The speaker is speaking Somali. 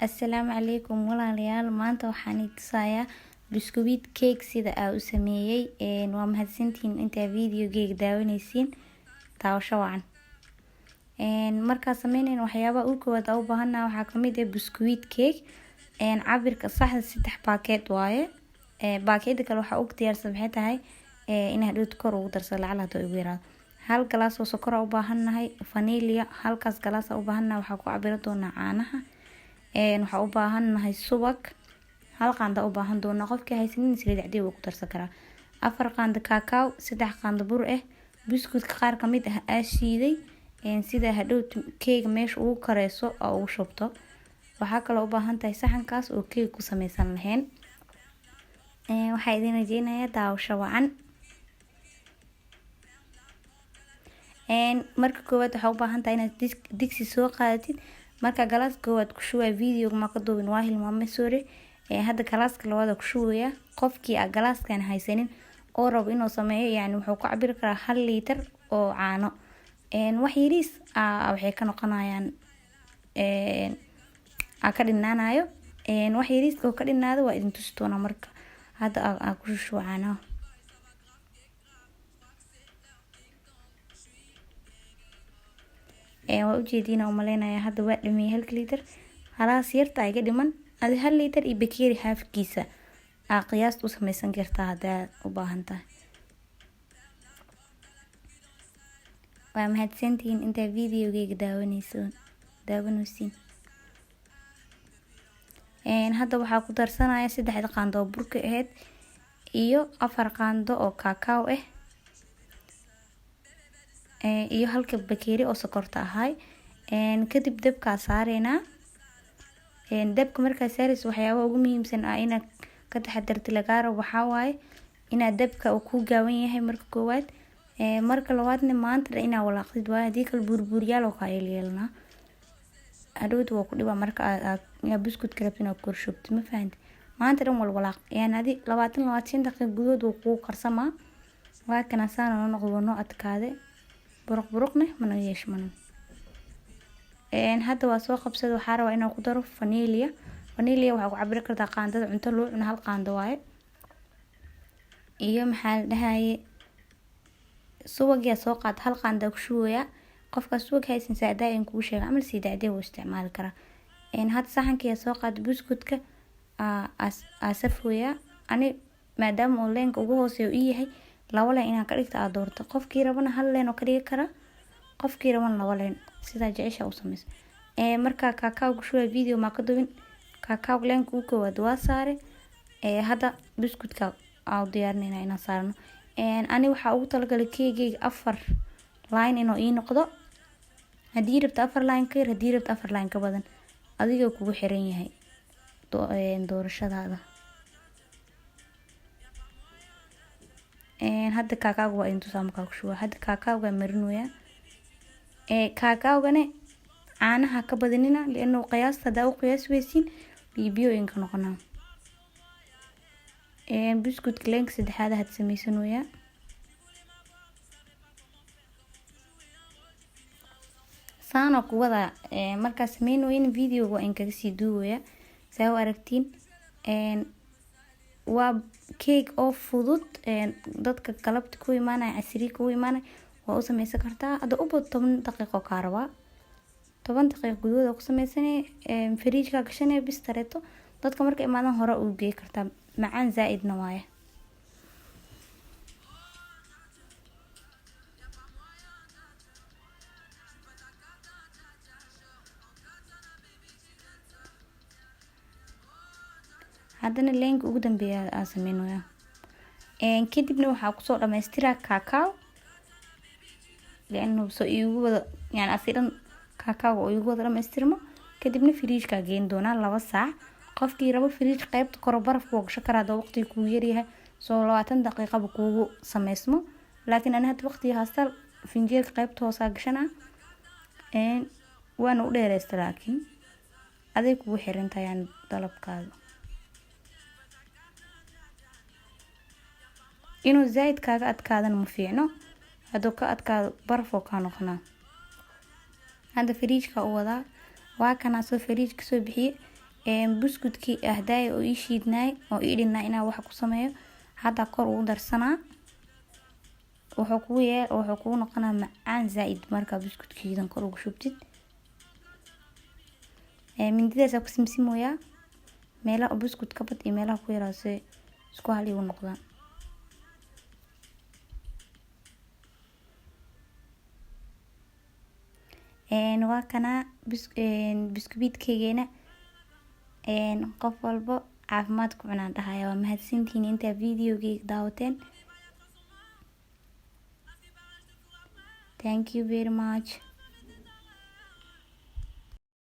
Assalaamu calaykum walaalayaal, maanta waxaan idin tusayaa biskuwiit cake sida aa u sameeyey. Waa mahadsantihiin intaa videogeyga daawanaysiin. Daawasho wacan. Markaa sameynayna, waxyaabaha ugu koowaad aa u baahanaha waxaa kamid ah biskuwiit cake. Cabirka saxda 3 baakeed waaye. Baakeeda kale waxaa ugu diyaarsan maxay tahay inaa hadhowta kor ugu darsado lacala haduu igu yaraado. Hal galaas oo sokor u baahannahay, vanilla halkaas galaas u baahannahay, waxaa ku cabiri doonaa caanaha. Waxaa u baahannahay subag, hal qaanda u baahan doonaa. Qofkii haysanin saliid cadey wuu ku darsan karaa. 4 qaando kaakaaw, 3 qaando bur ah, buskuudka qaar kamid ah aa shiiday sida hadhowta keega meesha ugu kareyso oo ugu shubto. Waxaa kaloo u baahan tahay saxankaas oo keeg ku sameysan lahayn. Waxaa idin rajeynayaa daawasho wacan. Marka koowaad waxaa u baahan tahay inaad digsi soo qaadatid. Marka galaaska koowaad ku shubaya, videoga ma ka duubin, waa hilmaamay, sorry. Hadda galaaska labaad ku shubaya. Qofkii aan galaaskan haysanin oo rabo inuu sameeyo, yani wuxuu ku cabiri karaa 1 liitar oo caano. Wax yariis waxay ka noqonayaan aa ka dhinaanayo. Wax yariiska oo ka dhinaado waa idin tusi doonaa. Marka hadda aa ku shushubo caanaha. Waa ujeediina umaleynaya, hadda waa dhameeyay halka liitar, halaas yarta iga dhiman. Adi 1 liitar iyo bakeeri haafkiisa aa qiyaasta u sameysan kartaa haddaad u baahan tahay. Waa mahadsantihiin intaa videogeyga daawanaysiin. Hadda waxaa ku darsanaya 3 qaando oo burka ahayd iyo 4 qaando oo kaakaaw ah iyo halka bakeeri oo sokorta ahay. Kadib dabkaa saareynaa. Dabka markaa saareyso, waxyaabaha ugu muhiimsan ah inaad ka taxadarto lagaa rabo waxaa waaye inaad dabka uu ku gaaban yahay marka koowaad. Marka labaadna maanta dhan inaad walaaqdid waaye, haddii kale buurbuuryaal oo kaa yeelyeelanaa, hadhowta waa ku dhibaa marka aad buskudka rabto inaad kor shubtid, ma fahanti? Maanta dhan walwalaaq, yani adi 20, 25 daqiiqo gudahood wuu kugu karsamaa. Waa kana saana noo noqdo, waa noo adkaade, buruq buruqne mana yeeshmanin. Hadda waa soo qabsada. Waxaa rabaa inaan ku daro vanilla. Vanilla waxaa ku cabiri kartaa qaandada cunto loo cuno, hal qaando waaye. Iyo maxaa la dhahaye, subagyaa soo qaata, hal qaandaa ku shubayaa. Qofka subag haysan, saadaa in kuu sheega camal sii dacdee wuu isticmaali karaa. Hadda saxankiyaa soo qaata, buskudka aa safooyaa. Ani maadaama uu leenka ugu hooseeyo ii yahay, 2 leen inaan ka dhigta aa doorto. Qofkii rabana hal leen oo ka dhigi karaa, qofkii rabana 2 leen, sidaa jecesha u sameyso. Markaa kaakaaw ku shubaya, video maa ka duwin. Kaakaaw leenka ugu koowaad waa saare. Hadda buskudka aa u diyaarinayna inaan saarno. Ani waxaa ugu talagalay keegeyga 4 line inuu ii noqdo. Haddii rabto 4 line ka yar, haddii rabto 4 line ka badan, adiga kugu xiran yahay doorashadaada. Hadda kaakaawga waa idin tusaa markaa ku shuba. Hadda kaakaawga marinoyaa. Kaakaawgana caanaha ka badanina, lianno qiyaasta haddaa u qiyaas weysiin biyo biyo inka noqonaa. Buskudka leenka saddexaad had sameysanoyaa. Saanoo ku wada markaa sameynooyin, videoga waa in kaga sii duubaya saa u aragtiin. Waa cake oo fudud, dadka galabta ku imaanaya, casri ku imaanaya, waa u sameysan kartaa. Hadda u bad 10 daqiiqo kaa rabaa, 10 daqiiqo gudahood ku sameysanay, fariijka gashanay bis tareeto. Dadka marka imaadaan hore u geey kartaa, macaan zaaidna waaye. Haddana leenka ugu dambeeya aa sameynaya. Kadibna waxaa kusoo dhameystiraa kaakaaw, liannu soo iigu wada, yani asi dhan kaakaawga oo iigu wada dhamaystirmo. Kadibna firiijkaa geyn doonaa 2 saac. Qofkii rabo firiij qeybta koro barafka waa gasho karaa hadduu waqtiga kugu yaryahay, soo 20 daqiiqaba kuugu sameysmo. Laakiin ani hadda waqtiga haasta, finjeerka qeybta hoosaa gashanaa, waana u dheereysta, laakiin aday kugu xirantahay yani dalabkaada. Inuu zaaid kaaga adkaadana ma fiicno, hadduu ka adkaado baraf oo kaa noqonaa. Hadda firiijka u wadaa, waa kanaa soo firiij kasoo bixiye. Buskudkii ahdaay oo ii shiidnaay oo ii dhinaa inaa wax ku sameeyo hadda kor ugu darsanaa. Wuxuu kugu noqonaa macaan zaaid markaa buskudka shiidan kor ugu shubtid. Mindidaasaa ku simsimooyaa meelaha buskud ka bad iyo meelaha ku yaraa se isku hal igu noqdaan. Waa kana biskuwiitkeygeena. Qof walbo caafimaad ku cunaan dhahaya. Waa mahadsantihiin intaa videogeyga daawateen. Thank you very much.